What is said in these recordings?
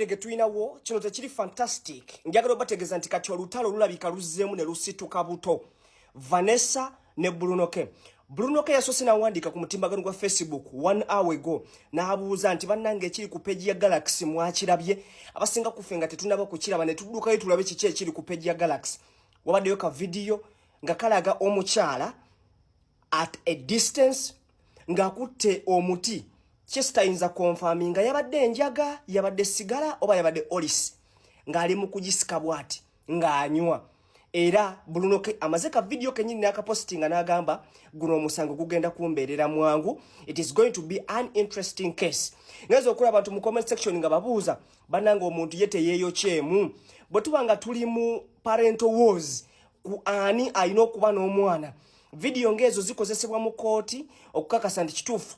Ge tulinawo kino tekiri fantastic. Njagala obategeeza nti kati olutalo lulabika luzzeemu ne lusituka buto, Vanessa ne Bruno K. Bruno K yasoose n'awandiika ku mutimbagano gwa Facebook one hour ago n'abuuza nti, "Bannange, ekiri ku page ya Galaxy mwakirabye?" Abasinga kufe nga tetunaba kukiraba ne tuddukayo tulabe kiki ekiri ku page ya Galaxy. Wabaddeyo ka vidiyo nga kalaga omukyala at a distance ng'akutte omuti kyesitayinza confirminga yabadde enjaga, yabadde sigala oba yabadde olis, ng'ali mu kugisika bw'ati ng'anywa. Era Bruno K amaze ka vidiyo kenyini n'akapositinga n'agamba, "Guno omusango gugenda kumbeerera mwangu. It is going to be an interesting case." Ngenza okulaba abantu mu comment section nga babuuza, "Bannange, omuntu ye teyeeyokyemu?" Bwe tuba nga tuli mu parental wars ku ani alina okuba n'omwana, vidiyo ng'ezo zikozesebwa mu kooti okukakasa nti kituufu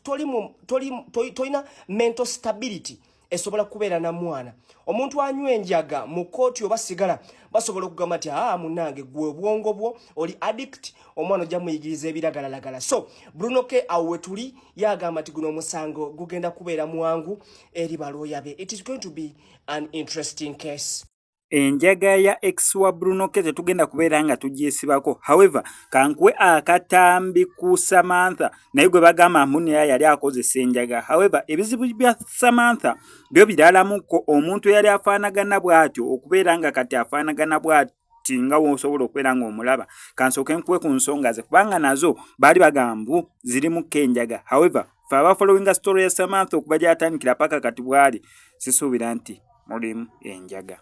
tolina mental stability esobola kubeera na mwana. Omuntu anywa enjaga mu kooti oba sigala, basobola okugamba nti, "Aa, munange, gwe obwongo bwo oli addict, omwana ojja muyigiriza ebiragalalagala." So Bruno K awo we tuli yagamba nti guno omusango gugenda kubeera mwangu eri balooya be. It is going to be an interesting case. Enjaga ya ex wa Bruno K tetugenda kubeera nga tugyesibako. However, kankuwe akatambi ku Samantha, naye gwe bagamba mbu naye yali akozesa enjaga. However, ebizibu bya Samantha byo biralamuko. Omuntu eyali afaanagana bw'atyo okubeera nga kati afaanagana bw'ati nga wosobola okubeera ng'omulaba, kansooke nkuwe ku nsonga ze, kubanga nazo baali bagamba mbu zirimuko enjaga. However, fe abafollowinga story ya Samantha okuva gy'atandikira paka kati bw'ali, sisuubira nti mulimu enjaga.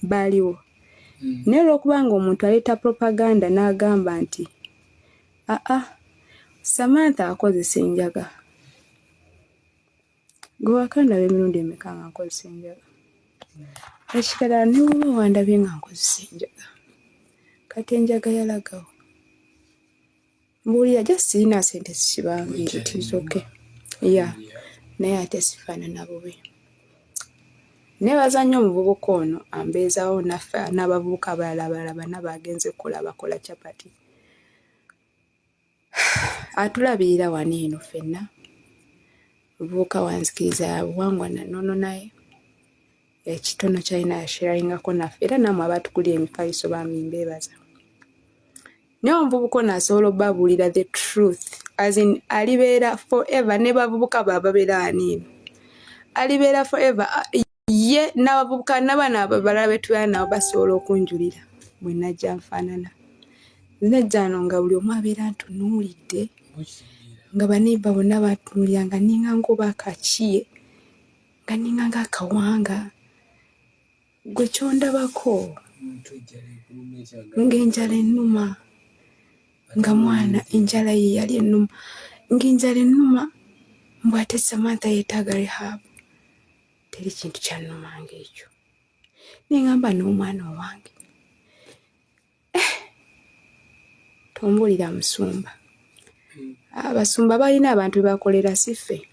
Baaliwo, naye olw'okubanga omuntu aleeta propaganda n'agamba nti aa, Samantha akozesa enjaga, gwe wakandaba emirundi emeka nga nkozesa enjaga? Ekirala, ne bw'oba wandabye nga nkozesa enjaga, kati enjaga yalagawo? Mbuulira. Just sirina ssente zikibanga, it is okay, yeah, naye ate sifaanana bubi. Neebaza nnyo omuvubuka ono ambeezaawo naffe n'abavubuka abalala bana bagenze kukola, bakola capati, atulabirira wano eno ffenna. Muvubuka wanzikiriza ya buwangwa na nnono, naye ekitono ky'alina yasharingako naffe, era nammwe abatugulira emifaliso bambi mbeebaza. Naye omuvubuka ono asobola obbabuulira the truth, as in alibeera forever ne bavubuka be ababeera wano eno, alibeera forever ye n'abavubuka n'abaana abalala be tubeera nabo basobola okunjulira bwe najja nfaanana. Najja wano nga buli omu abeera ntunuulidde, nga baneighbour bonna bantunuulira, nga nninga ng'oba akakiye, nga nninga ng'akawanga. Gwe ky'ondabako ng'enjala ennuma, nga mwana enjala ye yali ennuma, ng'enjala ennuma, mbu ate Samantha yeetaaga rehab. Teri kintu kyannuma ng'ekyo. Ne ŋŋamba n'omwana owange, eh, tombuulira musumba. Abasumba balina abantu be bakolera, si ffe.